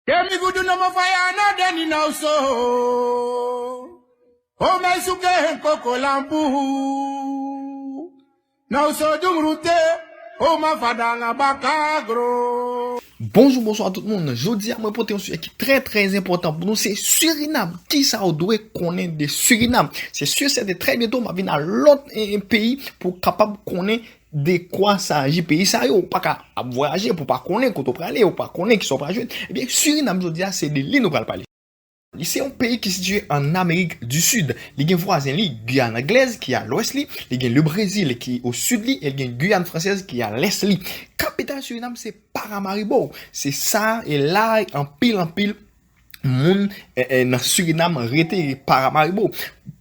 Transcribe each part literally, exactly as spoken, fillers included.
Kemi gudu no mo faya na deni na uso. O me suke en koko lambu. Na uso dungrute. O ma fadanga bakagro. Bonjou, bonswa tout moun. Jodi a mwen pote yon sijè ki trè, trè enpòtan pou nou, se Surinam. Kisa ou dwe konnen de Surinam? Se si e sèten, trè byento m ap vin a lòt, e, e, peyi pou w kapab konnen de kwa sa aji peyi sa yo. Ou pa ka ap vwayaje pou w pa konnen kote w prale, ou pa konnen kisa w pral jwenn. Ebyen, Surinam jodi a, se de li nou pral pale. Li se yon peyi ki sitiye an Amerik di Sid. Li gen vwazen li, Giyàn Anglèz, ki a lwès li, li gen Lebrezil ki o sid li, e li gen Giyàn Fransèz ki a lès li. Kapital Surinam se Paramaribo. Se sa, e la anpil, anpil moun, e, e, nan Surinam rete, Paramaribo.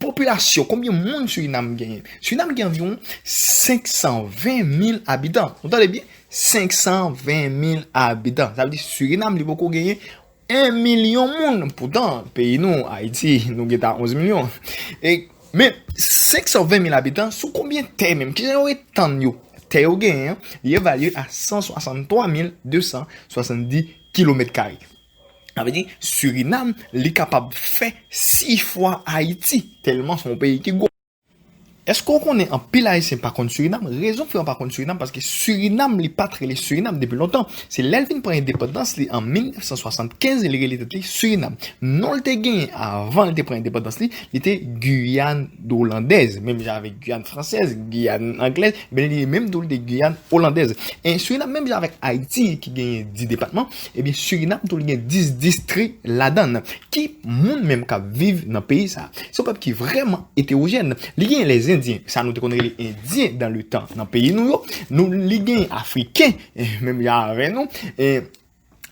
Popilasyon, konbyen moun Surinam genyen? Surinam gen anviwon senk san ven mil abitan. Nou tande byen? Senk san ven mil abitan. Sa vle di Surinam, li poko genyen en milyon moun. Poutan, peyi nou, Ayiti, nou gen ta onz milyon. E, men, senk san ven mil abitan, sou konbyen tè menm? Kijan yo etann yo? Tè yo genyen an, li evalye a san swasanntwa mil de san swasanndis kilomèt kare. Sa vle di, Surinam, li kapab fè sis fwa Ayiti, tèlman se yon peyi ki gwo. Èske w konnen anpil Ayisyen pa konn Surinam? Rezon k fè yo pa konn Surinam, paske Surinam, li pa t rele Surinam depi lontan. Se lè l vin pran endepandans li an mil nèf san swasannkenz, li rele tèt li Surinam. Non l te genyen avan l te pran endepandans li, li te Giyàn Olandèz, menm jan avèk Giyàn Fransèz, Giyàn Anglèz, men li menm tou li te Giyàn Olandèz. E Surinam, menm jan avèk Ayiti ki genyen dis depatman, ebyen Surinam tou li gen dis distri ladan l. Ki moun menm k ap viv nan peyi sa a? Se yon pèp ki vrèman etewojèn. Li gen lèzendyen, sa nou te konn rele endyen dan le tan nan peyi nou yo. Nou, li gen afriken, eh, menm jan avè nou. Eh,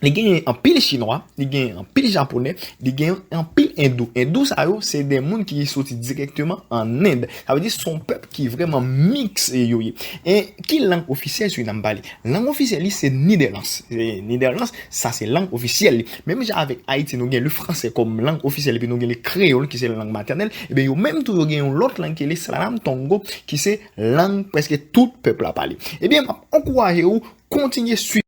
li gen anpil chinwa, li gen anpil japonè, li gen anpil endou. Endou sa yo, se de moun ki soti dirèkteman an End. Sa vle di, se yon pèp ki vrèman miks yo ye. E ki lang ofisyèl Surinam pale? Lang ofisyèl li se Nidèlans. E Nidèlans, sa se lang ofisyèl li. Menm jan avèk Ayiti, nou gen le fransè kòm lang ofisyèl, epi nou gen le kreyòl, ki se lang matènèl, ebyen, yo menm tou, yo gen yon lòt lang ki rele Sranan Tongo, ki se lang prèske tout pèp la pale. Ebyen, m ap ankouraje ou kontinye swiv.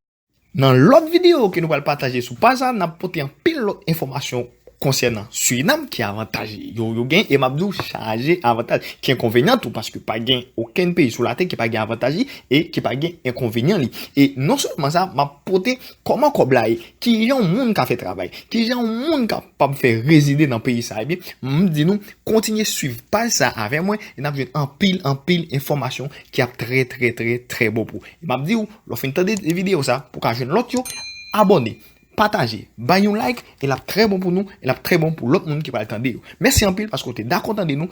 Nan lòt videyo ke nou pral pataje sou paj sa, n ap pote anpil lòt enfòmasyon konsènan Surinam, ki avantaj yo, yo gen, e m ap di w chaje avantaj, ki enkonvenyan tou, paske pa gen okenn peyi sou latè ki pa gen avantaj li e ki pa gen enkonvenyan li. E non sèlman sa, m ap pote kòman kòb la ye, kijan yon moun ka fè travay, kijan yon moun kapab fè rezide nan peyi sa. Ebyen, m di nou, kontinye swiv paj sa avè mwen, e n ap jwenn anpil, anpil enfòmasyon ki ap trè, trè, trè, trè bon pou ou. E m ap di w, lè w fin tande videyo sa, pou w ka jwenn lòt yo, abòne, pataje, bay yon like, e l ap trè bon pou nou, e l ap trè bon pou lòt moun ki pral tande yo. Mèsi anpil paske w te dakò tande nou.